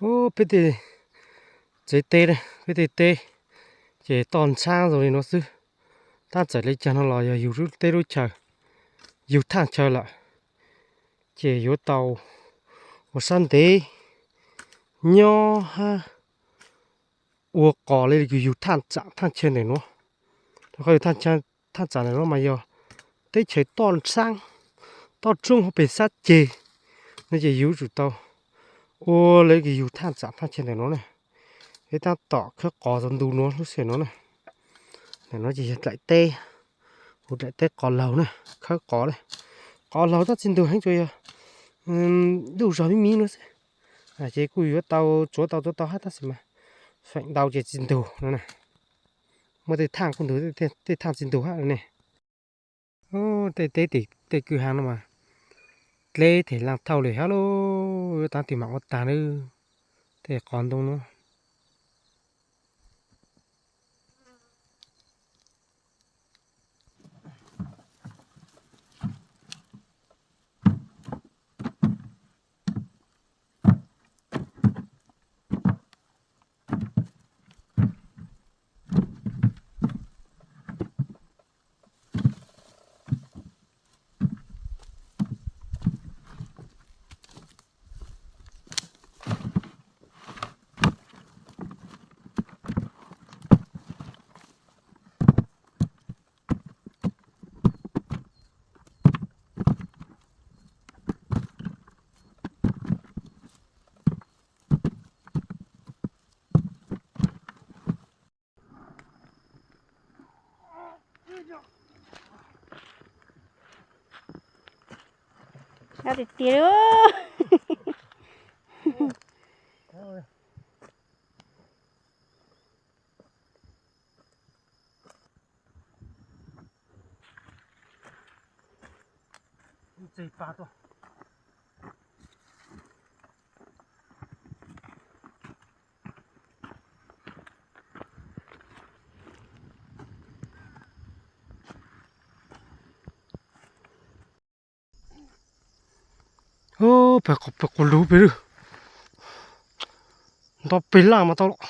Ub, peb tej tsev teb, peb tej teb ces toj ntxhab zoo li no xwb. Tab txawm li cas no los yog yug teb lub chaw, yug thaj chaw lawm, ces yuav tau ua sab ntev nyob hab ua qos li kws yug thaj tsam thaj chaw ntawm nuav. Rau qhov yug thaj tsam ntawm nuav mas yog teb chaws toj ntxhab, toj roob hauv pes xab ceg, no ces yug tsum tau ua li kws yug thaj tsam thaj chaw ntawm nuav na. Peb tab tom khawb qos txog ntu nuav lub sij hawm nuav na. Ntawm nuav ces yog dlaim teb, kuv dlaim teb qos laug na, khawb qos na. Qos laug tab tsis ntug heev, tsuas yog ntuj zog me me nuav xwb. Ces kuj yuav tau tsuav tau tsuav tau hab tab sis mas feem ntau ces tsis ntug no na. Muaj tej thaaj kuj ntug, tej thaaj tsis ntug hab ne. Tej teb tej kwj ha no mas dleb them laaj thauj li hab lauj, taab twg mam ua taag nawb. Tej qos ntoo nuav. Tiag tiag. Peb quas lug peb lawm, nto peb laj mas tau los.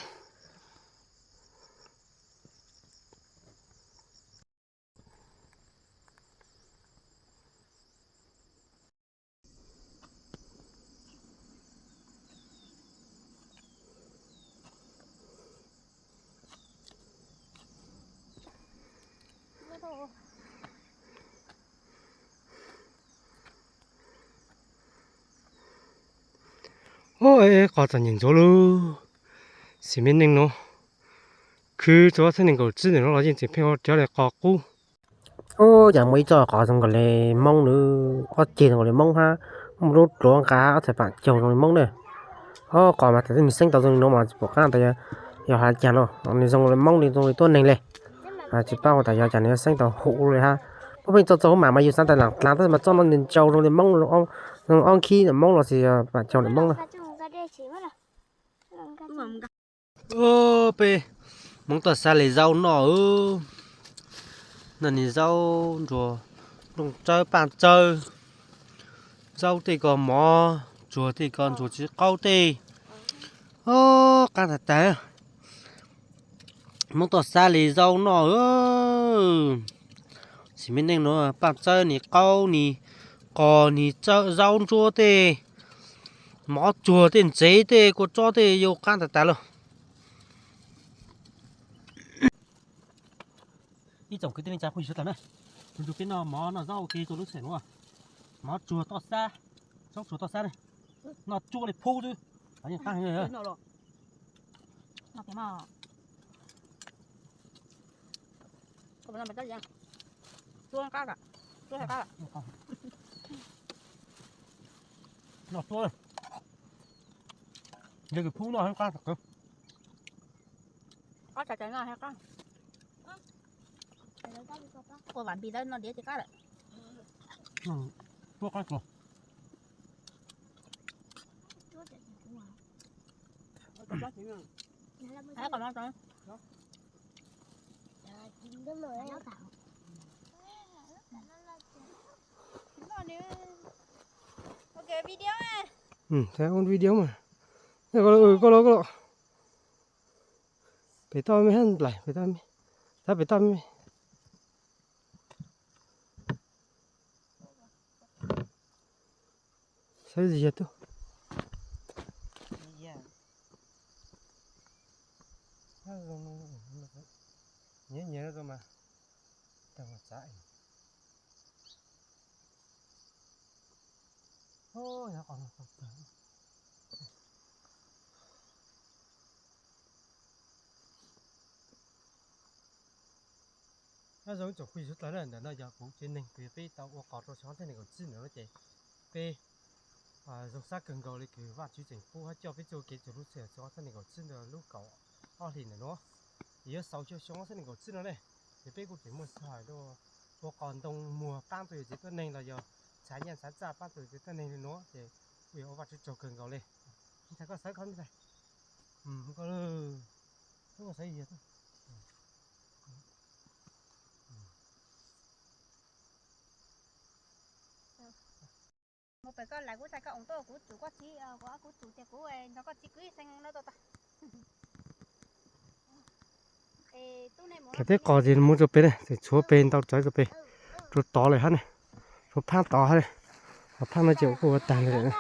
Ub, qos txom nyem ntxuav lauj. Xim me neej nuav, khwv txug ob txhiab nees nkaum tsib ntawm nuav los yeej tseem pheej ua cov li qos qub. Ub, cas muaj ib txoj qos zoo nkaus li Moob nws, ob ceg zoo nkaus li Moob hab, muaj lub dluav nqa ob txhais pam caug zoo li Moob na. Ob qos mas tas twb nws xeeb tau zoo li nuav mas tsis pom qab tas yog has cas no, nws zoo li Moob li zoo li tuab neeg li. Tsis paub tas yog cas nws yuav xeeb tau hum li hab. Puab pheej txo txo huv mam mas yus xaav tas laam dlaav tab sis mas txoj no nws ntsau zoo li Moob, zoo ob khib Moob los sis yog pam caug li Moob na. Peb Moob tuaj xab le zaub noj. Noj niag zaub ntsuag, nplooj tsawb paj tsawb, zaub tej ko mov, ntsuag tej ko ntsuag tsis qaub tej. Ob, qaab tag tag. Moob tuaj xab le zaub noj. Xim me neej nuav paj tsawb nis qaub nis qos nis zaub ntsuab tej. Mov tsuag tej ntsev tej kua txob tej yau qab tas tas lawm. Ib tsoom kwv tij neej tsa phooj ywg sawv daws na, hnub no peb noj mov noj zaub ua ke rau lub sij hawm no. Mov tsuag toj xab, zaub tsuag toj xab ne, noj tsuag li phub xwb. Noj tsuag, yog kws phub noj qab. Ua vam npis lawm no diav ces qab lawm. Tuaj qab kos. Ua video mas. Koj los, koj los. Pem toj me hab nplaim, pem toj me. Tab pem toj me. Saib yog tuaj. Nyiav nyiav rau mas. Nyob zoo ib tsoom phooj ywg sawv daws na, ntawm no yog kuv tsev neeg kws yog peb tau ua qos rau xyoo ob txhiab nees nkaum tsib ntawm no ces peb zoo xab kawg nkaus li kws Vajtswv tseem pub hab coj peb txuj kev txug lub sij hawm xyoo ob txhiab nees nkaum tsib ntawm lub kaum ob hlis ntawm no. Ces yuav xaus xyoo ob txhiab nees nkaum tsib no ne, ces peb kuj tseem muaj sij hawm ua qos ntoo muag paab tau yam tsev tuab neeg los yog txhav nyaj txhav txaj paab tau yam tsev tuab neeg li no ces kuj yog ua Vajtswv tsaug kawg nkaus li. Ntxhais koj sawv koj me ntxhais. Koj, koj sawv yig. Mus pem koj lawv kuv txhais koj oos tuaj kuv tsum koj txiv, kuv tsum tias kuv nrog koj txiv kwv xeem no tau tag. Kav teb qos ces muab rau pem ne, tseem tshuav pem ntau tsawv rau pem, rau tod lawm hab ne, rau phab tod hab ne, ho phab no ces kuj ua tag lawm.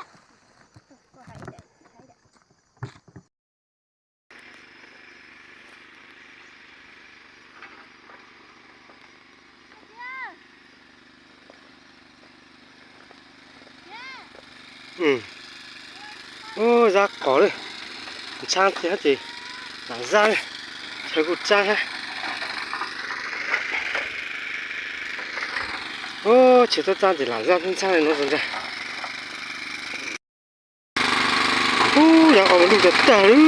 Zab qos, ntshaab thiab ces lam zab, chaw kuj tsaab hab. Chaw tsaab tsaab ces lam zab thiab ntshaab li no ntag. Ub, yav qos mas luj tag tag li.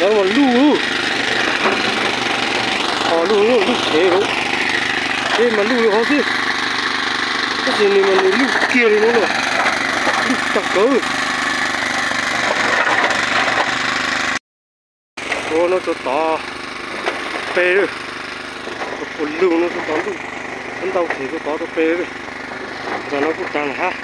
Yav mas luj, qos luj, luj tsev lawm, tsev mas luj li qhov xwb, tab sis nws mas nws luj kiag li no, luj tag kawg. Ua no rau tod pem, ua lug no rau tod ntuj, ntau them rau tod rau pem. Tam no kuj tag lawm hab.